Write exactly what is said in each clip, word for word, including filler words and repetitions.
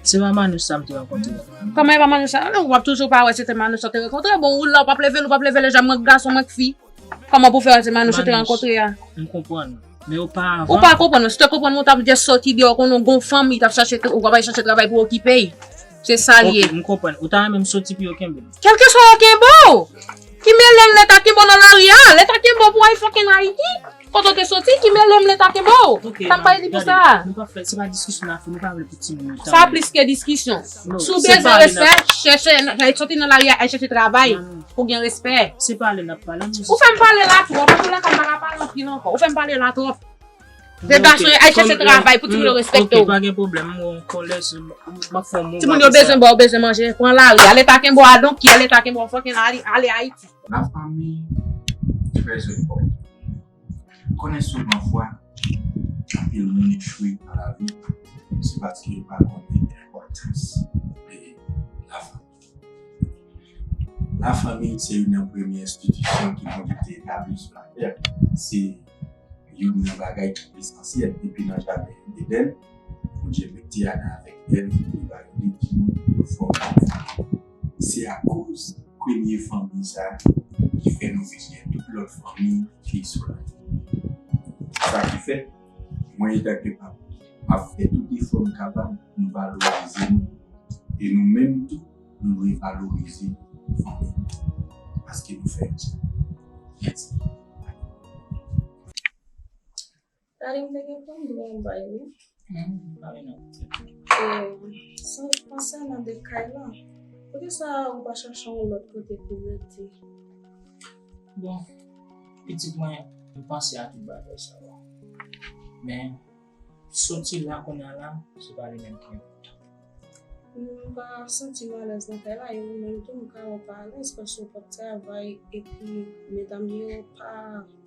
Se pa Manouch sa m te rankontre a. Kòman e pa Manouch sa? W ap toujou pa wè se te Manouch sa te rankontre. Bon, ou la, w p ap leve l, ou p ap leve l, jan mwen k gason, mwen k fi. Kòman pou fè wè se Manouch ou te rankontre a? M konprann. Men oparavan. Ou pa konprann, si w te konprann mwen, w t ap just soti deyò konnen w gon fanmi, w t ap chache, ou t ap al chache travay pou okipe l. Se sa l ye. Ok, m konprann. Ou ta renmen m soti pou yo kenbe m? Kèlkeswa yo kenbe w! Ki mele m leta kenbe w nan lari a? Leta kenbe w pou w al fucking Ayiti? Kote w te soti, ki mele m leta kenbe w? Sa m pa di pou sa. Nou pa fè, se pa diskisyon n ap fè, nou pa vle pou timoun yo tande. Sa plis ke diskisyon. Si w bezwen respè, chèche, soti nan lari a, al chèche travay pou w gen respè. Se pale n ap pale. Ou fè m pale la twòp, antoulèka m pa ka pale anpil ankò. Ou fè m pale la twòp. Se gason yo, al chèche travay pou timoun yo respekte w. Ok, pa gen pwoblèm, mwen kòlè, m ap fè yon moman. Timoun yo bezwen bò, yo bezwen manje, pran lari. Ale taken bò a donki, ale taken bò fucking ale, ale Ayiti. La famille très important. M konnen souvan fwa, anpil moun echwe nan lavi, se paske yo pa konnen enpòtans de lafanmi. Lafanmi se youn nan premye enstitisyon ke Bondye te etabli sou latè. Se youn nan bagay ki esansyèl. Depi nan jaden Edenn, Bondye mete Adan avèk Èv, li ba yo de timoun pou yo fòme yon fanmi. Se akoz premye fanmi sa a ki fè nou vin gen tout lòt fanmi ki sou latè. Sa ki fè, mwen, etanke papa, m ap fè tout efò m kapab pou m valorize nou. E nou menm tou, nou dwe valorize fanmi nou. Paske nou fè yon sèl. Mèsi. Dadi, m te gen pou m di w yon bagay, wi. Pale non. Konsènan de kay la, poukisa ou pa chache yon lòt kote pou rete? Bon, pitit mwen, m panse a tout bagay sa yo. Men, soti la kounye a la, se pa li menm ki enpòtan. M pa santi m alèz nan kay la, e ou menm tou, m ka wè w pa alèz paske w p ap travay, epi medam yo pa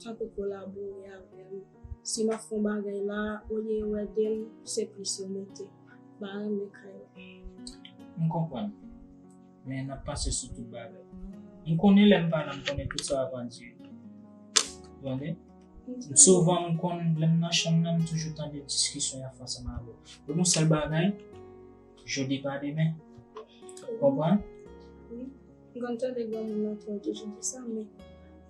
tankou kolabore avè m. Si m ap fè yon bagay la, olye yo ede m, se plis yo mete. M pa renmen kay la. M konprann. Men n ap pase sou tout bagay. M konnen lè m pa la, m konnen tout sa w ap andire. Ou tande? Souvan, m konn, lè m nan chanm nan, m toujou tande diskisyon y ap fè ansanm avè w. Pou yon sèl bagay, jodi pa demen. Ou konprann? Wi. M konn tande granmoun nan twò toujou di sa, men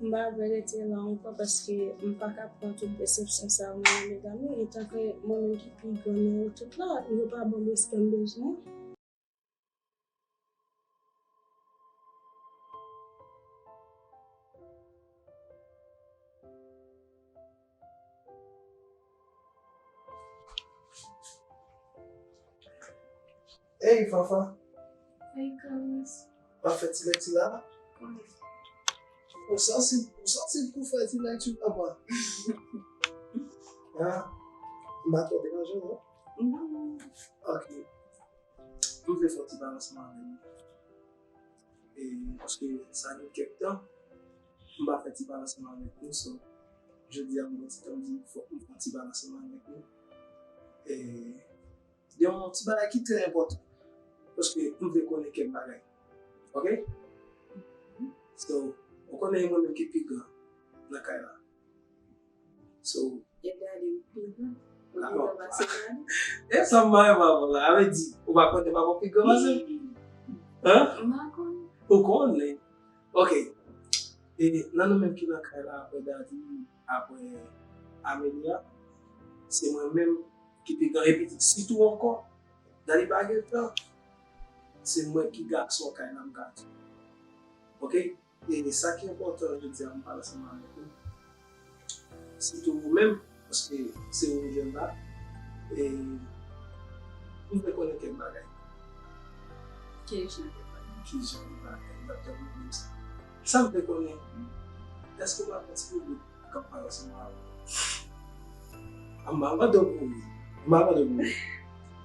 m pa vle rete la ankò paske m pa ka pran tout desepsyon sa yo nan men medam yo, etanke mwen menm ki pi gran nan yo tout la, yo pa ban m respè m bezwen. Ey, Fafa. Ey, Carlos. W ap fè ti lekti la? Wi. Ou santi, ou santi l pou fè ti lekti, papa? Hein? M pa twò deranje w, non? Non. Ok. M vle fè yon ti pale ansanm avè nou. E, paske sa gen kèk tan, m pa fè ti pale ansanm avèk nou, so, jodi a, m pran ti tan, m di, fòk m fè yon ti pale ansanm avèk nou. E, gen yon ti bagay ki trè enpòtan, paske m vle konnen kèk bagay. Ok? So, ou konnen e mwen menm ki pi gran nan kay la. So, e Dadi m pi gran. Ou pi gran pase Dadi. E sa m pa renmen avè w la. A vle di, ou pa konnen papa w pi gran pase m? Hein? M pa konnen. Ou konnen. Ok. E nan nou menm ki nan kay la, apre Dadi, apre Amelia, se mwen menm ki pi gran. Epi sitou ankò, Dadi pa gen tan, se mwen ki gason kay la, m ka di. Ok? E sa ki enpòtan jodi a, m pale ansanm avèk nou. Sitou ou menm, paske se ou m jwenn la. E m vle konnen kèk bagay. Ki jan de bagay? Ki jan de bagay? M t ap tann ou di m sa. Sa m vle konnen, èske w pa pran ti bout k ap pale ansanm avè w? M pa mande w pou ri. M pa mande w pou ri.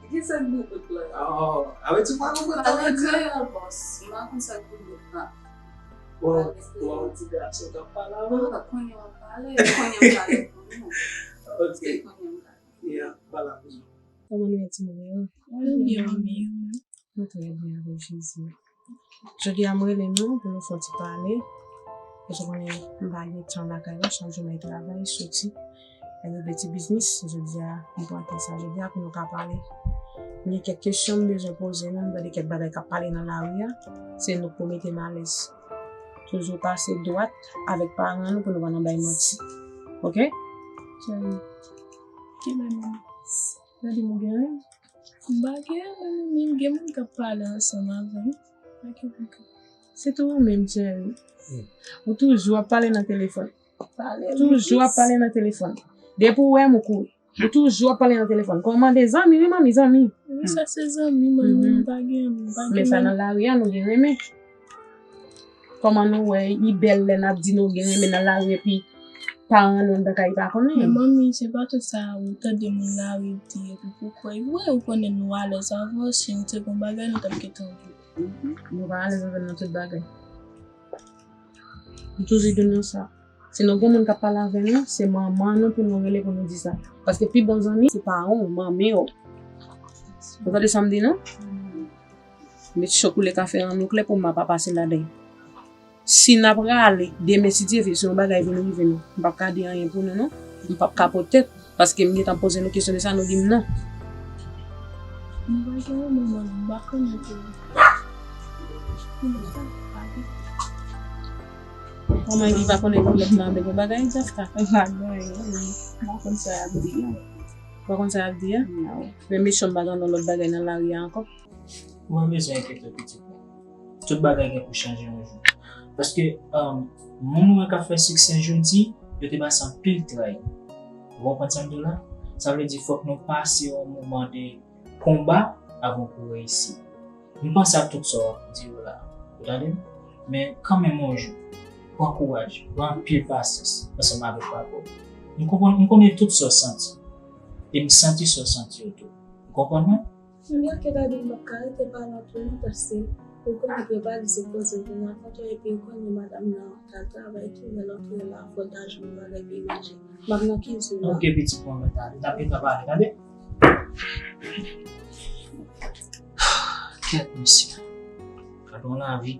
Kisa k boubout la? Oh, a vle di w pa konprann sa m vle di a? Pale kreyòl, bòs. M pa konn sa k boubout la. Bon, ou wè yon ti gason k ap pale avè w? Ah, kounye a w ap pale, kounye a w pale pou nou. Ok. Se kounye a w pale. Yeah, pale avè nou. Kòman nou ye timoun yo? Nou byen, nou byen. Nou trè byen avèk Jezi. Jodi a, m rele nou pou nou fè yon ti pale. Paske w konnen m pa gen tan lakay la, chak jou m al travay, soti, al rive ti biznis. Jodi a, m pran tan sa jodi a pou nou ka pale. Gen kèk kesyon m bezwen poze nou, m tande kèk bagay k ap pale nan lari a, se nou k pou mete m alèz. Toujou pase dwat avèk paran nou pou nou pa nan bay manti. Oke? Cheri, kilè menm? Gade m, ou gen rèv? M pa gen rèv, men m gen moun k ap pale ansanm avè m. Pa gen pwoblèm. Se tou ou menm, cheri. Ou toujou ap pale nan telefòn. Toujou ap pale nan telefòn. Depi w wè m, ou kouri. Ou toujou ap pale nan telefòn. Kòman de zanmi, wi, manmi, zanmi. Wi, sa se zanmi, manmi, m pa gen, m pa gen. Men sa nan lari a, nou gen renmen. Kòman nou wè, li bèl lè n ap di nou gen renmen nan lari epi paran nou anndan kay pa konnen. Men manmi, se pa tout sa ou tande moun lari di epi pou kwè. Wi, ou konnen nou alèz avè w, si nou te gon bagay, nou t ap gentan di w. Nou pa alèz avè l nan tout bagay. M toujou di nou sa. Si nou gon moun k ap pale avè nou, se manman nou pou nou rele pou nou di sa. Paske pi bon zanmi, se paran w, manmi w. Ou tande sa m di nou? Met cho koule kafe an nou klè pou m pa pase ladan. Si n ap rale, demen si Dye vle, si yon bagay vin rive nou, m p ap ka di anyen pou nou, non. M p ap ka pote tèt. Paske m gentan poze nou kesyon de sa, nou di m non. M pa gen yon moun, m pa konnen pou. Kòman li pa konnen pou lòt nan de bagay, Jafta? M pa gen anyen, m pa konn sa y ap di a. Ou pa konn sa y ap di a? Non. Men mesye m pa tande yon lòt bagay nan lari a ankò. Ou pa bezwen enkyete w, pitit mwen. Tout bagay gen pou chanje yon jou. Paske, um, moun ou wè k ap fè siksè jodi, yo te pase anpil tray. Ou konprann sa m di w la? Sa vle di fòk nou pase yon moman de konba avan pou reyisi. M panse ak tout sa w ap di yo la. Ou tande m? Men kanmenm yon jou, pran kouraj, pran anpil pasyans ansanm avèk papa w. M konprann, m konnen tout sa w santi. E m santi sa w santi yo tou. Ou konprann mwen? Mwen ke ta di m p ap ka rete pale anpil non, paske ou konnen ke pa di se koze pou n rakonte epi ou konnen madanm nan t al travay tou, lè l antre la fò l ta jwenn bagay pou l manje. M ap nan kizin la. Ok, pitit mwen, mwen tande. N ap gentan pale, tande? Kèt, mesye. Gad yon lavi.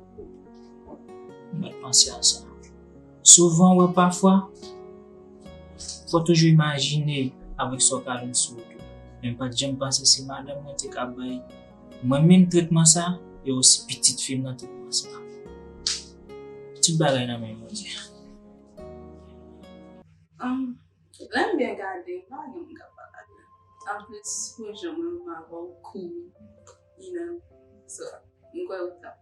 Mwen panse a sa. Souvan, wè, pafwa, fò toujou imajine avèk sa w ka jwenn sou wout ou. Men m pa t janm panse si madanm mwen te ka bay mwen menm tretman sa, e osi pitit fi m nan tretman sa. Tout bagay nan men Bondye. Um, lè m byen gade, m pa gen moun k ap pale avè m. Anplis, pou jan mwen menm avè w kouri, you know, so, m kwè ou t ap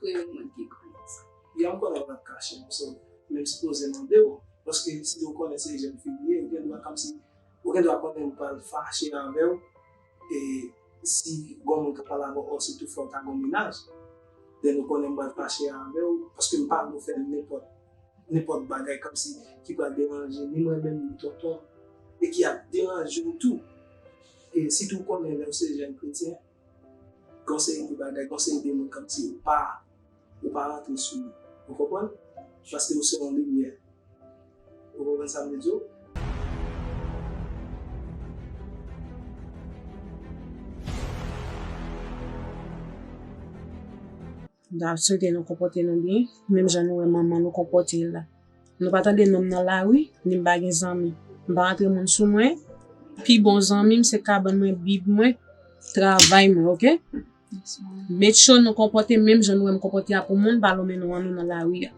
premye moun ki konnen sa. Ya, m konnen w p ap kache m, so, men m sipoze mande w, paske si w konnen se jèn fi m ye, ou gen dwa kòmsi, ou gen dwa konnen m pral fache avè w, e si gon moun k ap pale avè w, sitou fò w ta gon mennaj, then ou konnen m pral fache avè w, paske m pa vle w fè nenpòt, nenpòt bagay kòmsi ki pral deranje ni mwen menm, ni tonton, e ki ap deranje w tou. E sitou w konnen lè w se jèn kretyen, gon seri de bagay, gon seri de moun k ap di ou pa, ou pa rantre sou li. Ou konprann? Paske ou se yon limyè. Ou konprann sa m vle di w? M ta swete nou konpòte nou byen, menm jan nou wè manman nou konpòte l la. Nou pa tande non m nan lari, ni m pa gen zanmi. M pa rantre moun sou mwen. Pi bon zanmi m se kabann mwen, bib mwen, travay mwen, oke? Make sure nou konpòte menm jan nou wè m konpòte a pou moun, pa lonmen non an nou nan lari a.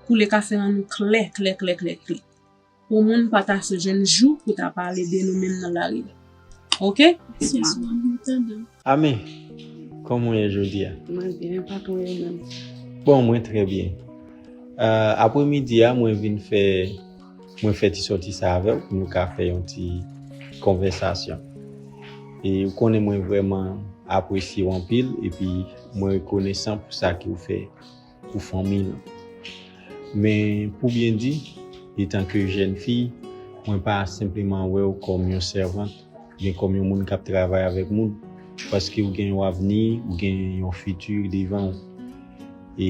Koule kafe an nou klè, klè, klè, klè, klè. Pou moun pa ta jwenn jou pou ta pale de nou menm nan lari. Oke? Yes, ma'am, nou tande w. Amen. Kòman w ye jodi a? Mwen byen, patwon, e ou menm? Bon, mwen trè byen. Euh, apremidi a, mwen vin fè, mwen fè ti sòti sa avè w pou nou ka fè yon ti konvèsasyon. E ou konnen mwen vrèman apresye w anpil, epi mwen rekonesan pou sa ke w fè pou fanmi l. Men, pou byen di, etanke jèn fi, mwen pa senpleman wè w kòm yon sèvant, oubyen kòm yon moun k ap travay avèk moun, paske w gen yon avni, w gen yon fiti devan w. E,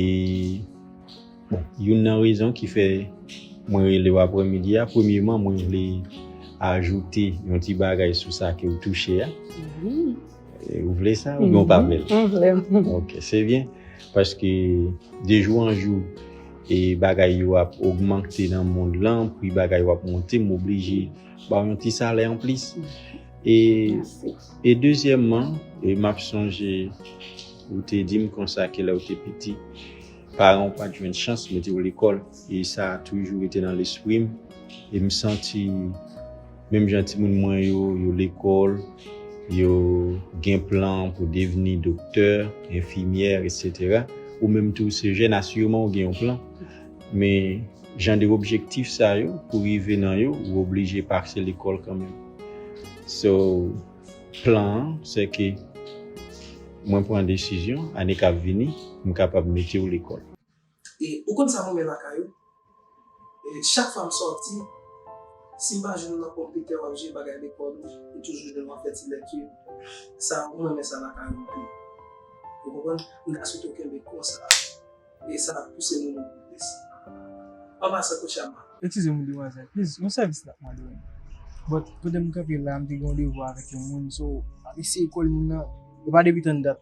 bon, youn nan rezon ki fè mwen rele w aprèmidi a, premyeman, mwen vle ajoute yon ti bagay sou sa ke w touche a. Mhm. E, ou vle sa, oubyen w pa vle l? Mhm, mwen vle l. Ok, se byen. Paske de jou an jou, e bagay yo ap ogmante nan mond lan, pri bagay yo ap monte, m oblije ba w yon ti salè anplis. E, e dezyèmman, e m ap sonje ou te di m konsa ke lè w te piti, paran w pa t jwenn chans mete w lekòl. E sa a toujou rete nan lespri m. E m santi, menm jan timoun mwen yo, yo lekòl, yo gen plan pou devni doktè, enfimyè, etsetera. Ou menm tou, se jèn, asireman ou gen yon plan. Men, jan de objektif sa yo, pou rive nan yo, ou oblije pase lekòl kanmenm. So, plan an, se ke mwen pran desizyon, ane k ap vini, m kapab mete w lekòl. E ou konn sa mwen renmen lakay ou? E chak fwa m sòti, si m pa jwenn nan konpitè w ap jwe bagay lekòl ou, ou toujou jwenn w ap fè ti lèkti. Sa, mwen renmen sa lakay ou anpil. Ou konprann? M ta swete w kenbe konsa. E sa ap pouse moun yo pou plis. An pasan, Kochama. Eskize m, demwazèl. Please, yon sèvis la, m ap mande w. But, pandan m kanpe la, m te gen yon devwa avèk yon moun, so, m ap eseye kole moun nan. E pa depi tann dat.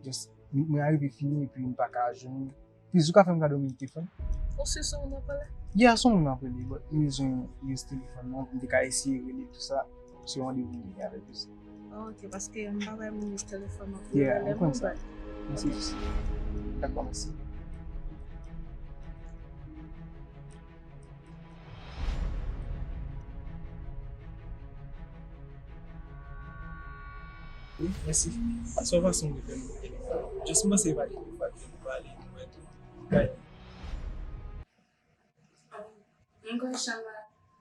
Just, m- mwen arive fini, epi m pa ka jwenn li. Please, ou ka fè m kado nimewo telefòn? Ou si se ou nan pale? Yeah, se yon moun nan pale, but m bezwen use telefòn nan, m te ka eseye rele tou sa. Se yon randevou m te gen avèk misye. Oh, ok, paske m pa bay moun use telefòn nan pou yo rele m, but. Yeah, m konn sa. Mèsi jis. Dakò, mèsi. Wi, mèsi. Se yon fason de fè m telefòn. Just m panse e pa de fwa ke nou pale, nou wè tou. Bye. M kwè Chama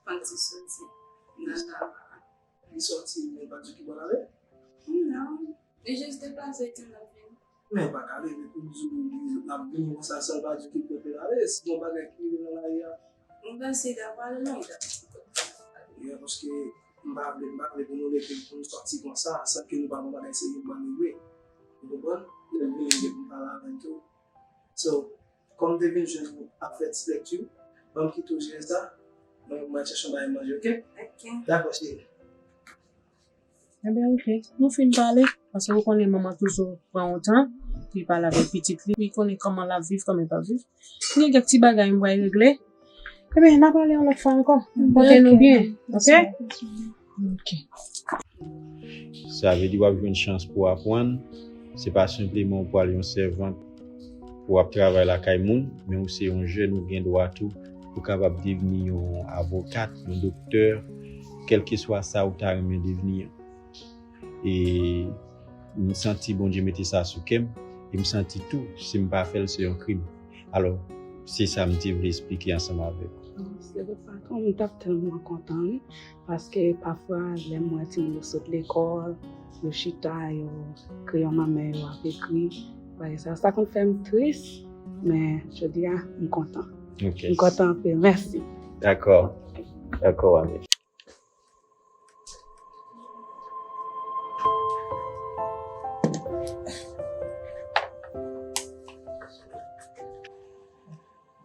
panti soti nan Chama. Li soti, men pa di ki bò l ale? Non, li jis deplase epi l ap vini. Men pa ka leve pou di w li ap vini konsa san l pa di ki kote l ale. Si gon bagay ki rive nan lari a. M panse li ta pale non, li ta di ki kote l ale. Yeah, paske m pa vle, m pa vle pou nou leve pou nou sòti konsa san ke nou pa gon bagay serye pou n regle. Ou konprann? Lè l vini, m gen pou m pale avè l tou. So, kòm m te vin jwenn ou ap fè ti lèkti, ban m kite w jere sa. Mwen, mwen al chèche yon bagay manje, oke? Ok. Dakò, cheri. Enben, oke. Nou fin pale, paske ou konnen manman toujou pran yon tan pou li pale avèk pitit li, pou li konnen kòman l ap viv, kòman li p ap viv. Gen kèk ti bagay m pral regle. Enben, n a pale yon lòt fwa ankò. Konte nou byen, oke? Ok. Sa vle di w ap jwenn chans pou w aprann. Se pa senpleman ou pral yon sèvant pou w ap travay lakay moun, men ou se yon jèn, ou gen dwa tou pou w kapab devni yon avokat, yon doktè, kèlkeswa sa ou ta renmen devni an. E m santi Bondye mete sa sou kè m, e m santi tou, si m pa fè l, se yon krim. Alò, se sa m te vle esplike ansanm avèk ou. Se vre, patwon, m t ap tèlman kontan, wi, paske pafwa, lè m wè timoun yo sot lekòl, yo chita, yo kreyon nan men yo ap ekri, bagay sa, sa konn fè m tris, men jodi a, m kontan. Ok. M kontan anpil. Mèsi. Dakò. Dakò, Wami.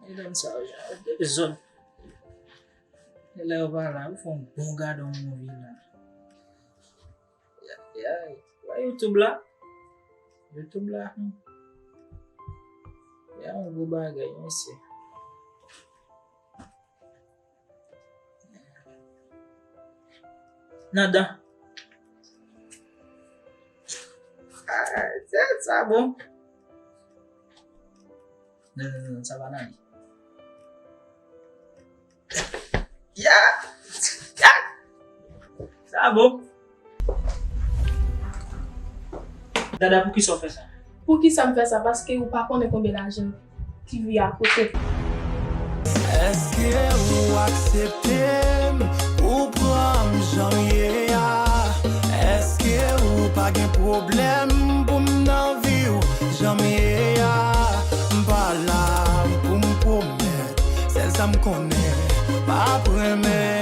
Medam sa yo, jan yo dezòd. E lè yo pa la, yo fè yon bon gade yon movie la. Ya, ya, wè YouTube la. YouTube la, hmm. Ya, yon gwo bagay, mesye. Nan dan. Ah, sa, sa bon. Non, non, non, sa pa nan li. Ya! Ya! Sa bon. Dada, poukisa w fè sa? Poukisa m fè sa? Paske ou pa konnen konbyen lajan ki vye akote. Èske ou aksepte m pou pran m jan m ye a? Èske ou pa gen pwoblèm pou m nan vi w jan m ye a? M pa la pou m pwomèt, sèl sa m konnen, m ap renmen.